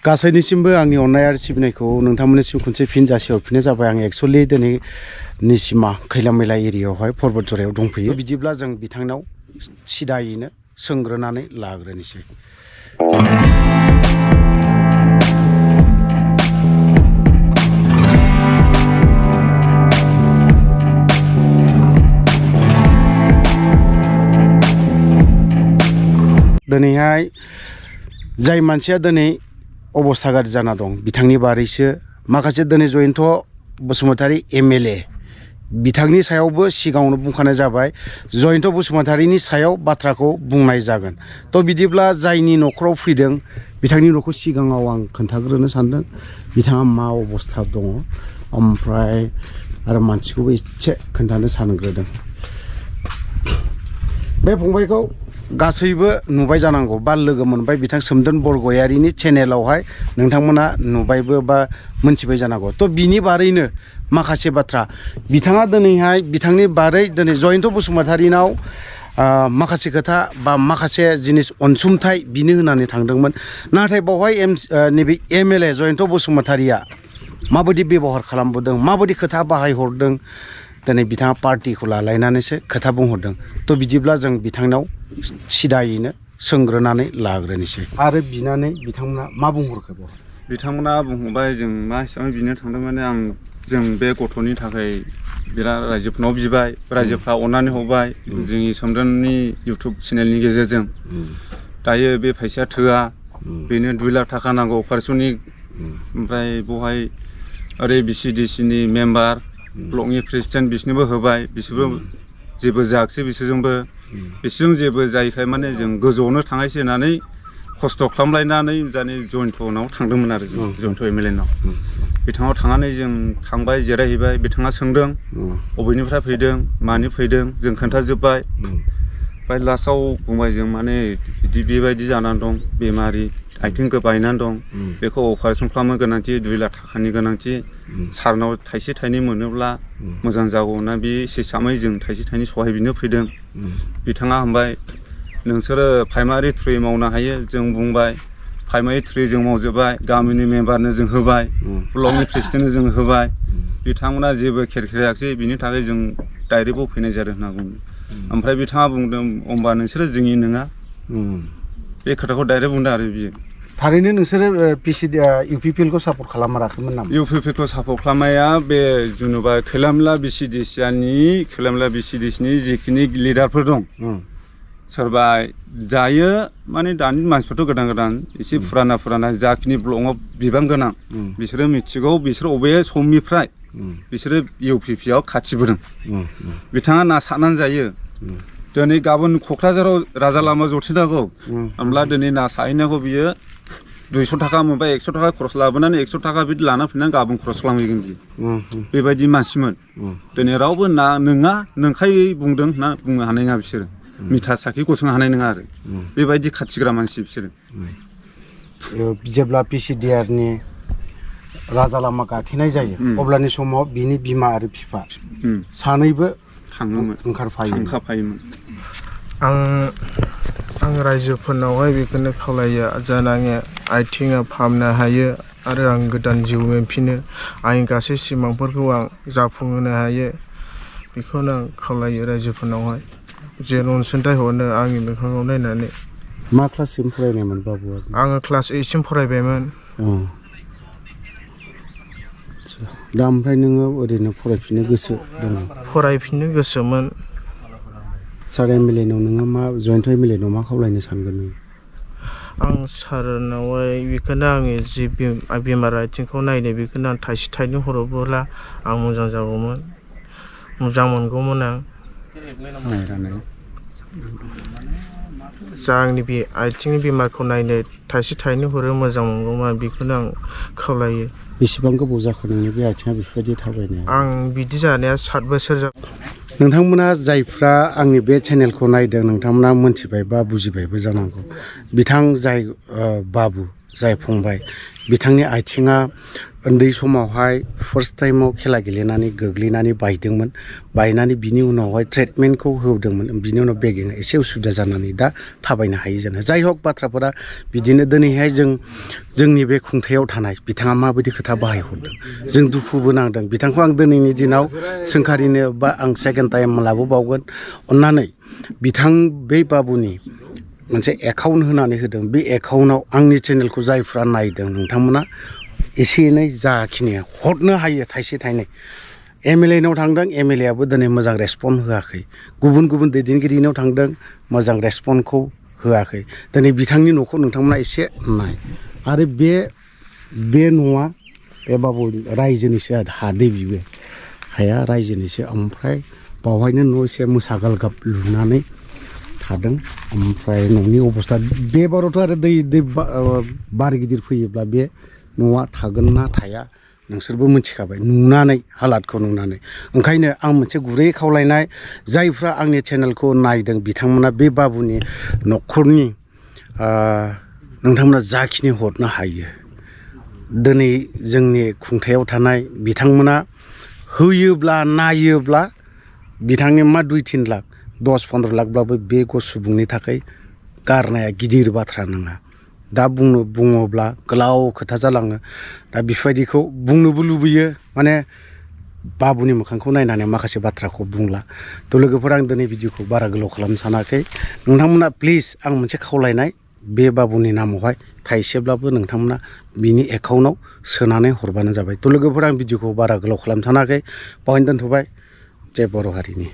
गासैनिसिमबो आंनि अननाय आरो सिबिनायखौ नोंथांमोननिसिम खनसे फिन जासिहरफिननाय जाबाय। आं एक्चुअली दिनै निसिमा खैला मैला एरियायावहाय पर्बत जरायाव दंफैयो। बिदिब्ला जों बिथांनाव सिदायैनो सोंग्रोनानै लाग्रोनोसै। दिनैहाय जाय मानसिया दिनै अबस्था गाज्रि जाना दं बिथांनि बारैसो माखासे दिनै जयन्त बसुमतारी MLA बिथांनि सायावबो सिगाङावनो बुंखानाय जाबाय। जयन्त बसुमतारीनि सायाव बाथ्राखौ बुंनाय जागोन। थ' बिदिब्ला जायनि न'खराव फैदों बिथांनि न'खौ सिगाङाव आं खोन्थाग्रोनो सानदों। बिथाङा मा अबस्था दङ ओमफ्राय आरो मानसिखौबो एसे खोन्थानो सानग्रोदों। बे फंबायखौ गासैबो नुबाय जानांगौ बा लोगो मोनबाय बिथां सोमदोन बरगयारिनि चेनेलावहाय नोंथांमोना नुबायबो बा मोनथिबाय जानांगौ। थ' बिनि बारैनो माखासे बाथ्रा बिथाङा दिनैहाय बिथांनि बारै दिनै जयन्त बसुमतारीनाव माखासे खोथा बा माखासे जिनिस अनसुंथाइ बिनो होनानै थांदोंमोन। नाथाय बावहाय नैबे MLA जयन्त बसुमतारीया माबायदि बेबहार खालामबोदों माबायदि खोथा बाहायहरदों दिनै बिथाङा पार्टिखौ लालायनानैसो खोथा बुंहरदों। थ' बिदिब्ला जों बिथांनाव सिदायैनो सोंग्रोनानै लाग्रोनोसै आरो बिनानै बिथांमोना मा बुंहरखो? बिथांमोना बुंबाय जों मा हिसाबै बिनो थांदों माने जों बे गथ'नि थाखाय बिराद रायजोफोरनाव बिबाय, रायजोफ्रा अननानै हरबाय जोंनि सोमदोननि इउटुब चेनेलनि गेजेरजों। दायो बे फैसाया थोआ, बेनो 2 लाख थाखा नांगौ अपारेशननि। ओमफ्राय बेवहाय ओरै BCDCनि मेम्बार ब्लकनि प्रेसिडेन्ट बिसोरनोबो होबाय, बिसोरबो जेबो जायाखिसै बिसोरजों जेबो जायैखाय माने जों गोजौआवनो थांनायसै होननानै खस्थ' खालामलायनानै जाने जयन्तनाव थांदोंमोन आरो जों जयन्त MLA-नाव। बिथाङाव थांनानै जों थांबाय जिरायहैबाय। बिथाङा सोंदों बबेनिफ्राय फैदों मानि फैदों जों खोन्थाजोब्बाय। ओमफ्राय लास्टआव बुंबाय जों माने बेबायदि जानानै दं, बेमारि आथिं बायनानै दं, बेखौ अपारेशन खालामनो गोनांथि, 2 लाख थाखानि गोनांथि, सारनाव थाइसे थाइनै मोनोब्ला मोजां जागौ होनना बे हिसाबै जों थाइसे थाइनै सहाय बिनो फैदों। बिथाङा होनबाय नोंसोरो प्राइमारि थ्रुयै मावनो हायो। जों बुंबाय प्राइमारि थ्रुयै जों मावजोब्बाय, गामिनि मेम्बारनो जों होबाय, ब्लकनि प्रेसिडेन्टनो जों होबाय। बिथांमोना जेबो खेरखेरायाखिसै, बिनि थाखाय जों डाइरेक्टआव फैनाय जादों होनना बुंदों। ओमफ्राय बिथाङा बुंदों होमबा नोंसोरो जोंनि नङा, बे खोथाखौ डाइरेक्ट बुंदों आरो बियो। थारैनो नोंसोरो UPPLखौ सापर्ट खालामाखैमोन नामा? UPPLखौ सापर्ट खालामनाया बे जेनेबा खैलामला BCDCनि जिखिनि लिडारफोर दं, सोरबा दायो माने दानि मानसिफोरथ' गोदान एसे फुराना जाखिनि ब्लकआव बिबान गोनां बिसोरो मिथिगौ बिसोर अबे समनिफ्राय बिसोरो UPPआव खाथिबोदों। बिथाङा ना सारनानै जायो। दिनै गाबोन क'क्राझाराव राजा लामा जथेनांगौ होमब्ला दिनै ना साहैनांगौ बियो 200 थाखा मोनबाय, 100 थाखा खरस लाबोनानै 100 थाखा बिदि लाना फैनानै गाबोन खरस खालामहैगोन बियो। बेबायदि मानसिमोन। दिनै रावबो नङा नंखायै बुंदों होनना बुंनो हानाय नङा बिसोरो। मिथा साखि गसंनो हानाय नङा आरो बेबायदि खाथिग्रा मानसि बिसोरो। जेब्ला PCDRनि राजा लामा गाथेनाय जायो अब्लानि समाव बिनि बिमा आरो बिफा सानैबो थांखाफायोमोन। आं रायजोफोरनावहाय बेखौनो खावलायो जानाङा आथिङा फाहामनो हायो आरो आं गोदान जिउ मोनफिनो, आंनि गासै सिमांफोरखौ आं जाफुंहोनो हायो, बेखौनो आं खावलायो रायजोफोरनावहाय जे अनसुंथाइ हरनो आंनि मोखाङाव नायनानै। मा क्लाससिम फरायनायमोन बाबुआ? आङो क्लास 8 सिम फरायबायमोन। दा ओमफ्राय नोङो ओरैनो फरायफिननो गोसो दङ? फरायफिननो गोसोमोन। सार MLA-नाव नोङो मा जयन्त MLA-नाव मा खावलायनो सानगोन नों? आं सारनावहाय बेखौनो आङो जि बेमार आथिंखौ नायनो बेखौनो आं थाइसे थाइनै हरोब्ला आं मोजां जागौमोन, मोजां मोनगौमोन आं। जा आंनि बे आथिंनि बेमारखौ नायनो थाइसे थाइनै हरो मोजां मोनगौमोन, बेखौनो आं खावलायो। बेसेबां गोबाव जाखो नोंनि बे आथिङा बेफोरबायदि थाबायनाया? आं बिदि जानाया 7 बोसोर जाबाय। नोंथांमोना जायफ्रा आंनि बे चेनेलखौ नायदों नोंथांमोना मोनथिबाय बा बुजिबायबो जानांगौ। बिथां जाय बाबु जाय फंबाय बिथांनि आथिङा उन्दै समावहाय फार्स्ट टाइमाव खेला गेलेनानै गोग्लैनानै बायदोंमोन बायनानै बिनि उनावहाय ट्रिटमेन्टखौ होदोंमोन बिनि उनाव बेगेंआ एसे उसुबिदा जानानै दा थाबायनो हायै जानो जाय हक बाथ्राफोरा बिदिनो दिनैहाय जोंनि बे खुंथायाव थानाय बिथाङा माबायदि खोथा बाहायहरदों जों दुखुबो नांदों बिथांखौ आं दिनैनि दिनाव सोंखारिनो बा आं सेकेन्ड टाइम लाबोबावगोन अननानै बिथां बै बाबुनि मोनसे एकाउन्ट होनानै होदों बे एकाउन्टआव आंनि चेनेलखौ जायफ्रा नायदों नोंथांमोना एसे एनै जाखिनि हरनो हायो थाइसे थाइनै MLA नाव थांदों MLA आबो दिनै मोजां रेसपन्स होआखै गुबुन गुबुन दैदेनगिरिनाव थांदों मोजां रेसपन्सखौ होआखै दिनै बिथांनि न'खौ नोंथांमोना एसे नाय आरो बे न'आ बे बाबु रायजोनिसो हादै बिबो हाया रायजोनिसो ओमफ्राय बावहायनो न' एसे मोसा गालगाब लुनानै थादों ओमफ्राय न'नि अबस्था बे बारावथ' आरो दै बार गिदिर फैयोब्ला बे न'आ थागोन ना थाया नोंसोरबो मिथिखाबाय नुनानै हालादखौ नुनानै ओंखायनो आं मोनसे गुरै खावलायनाय जायफ्रा आंनि चेनेलखौ नायदों बिथांमोना बे बाबुनि न'खरनि नोंथांमोना जाखिनि हरनो हायो दिनै जोंनि खुंथायाव थानाय बिथांमोना होयोब्ला नायोब्ला बिथांनि मा 2-3 लाख 10-15 लाखब्लाबो बे सुबुंनि थाखाय गारनाया गिदिर बाथ्रा नङा दा बुङोब्ला गोलाव खोथा जालाङो दा बेफोरबायदिखौ बुंनोबो लुबैयो माने बाबुनि मोखांखौ नायनानै माखासे बाथ्राखौ बुंला थ' लोगोफोर आं दिनै भिडिअखौ बारा गोलाव खालामनो सानाखै नोंथांमोना प्लिज आं मोनसे खावलायनाय बे बाबुनि नामावहाय थाइसेब्लाबो नोंथांमोना बिनि एकाउन्टआव सोनानै हरबानो जाबाय थ' लोगोफोर आं भिडिअखौ बारा गोलाव खालामनो सानाखै बावहायनो दोनथ'बाय जय बर' हारिनि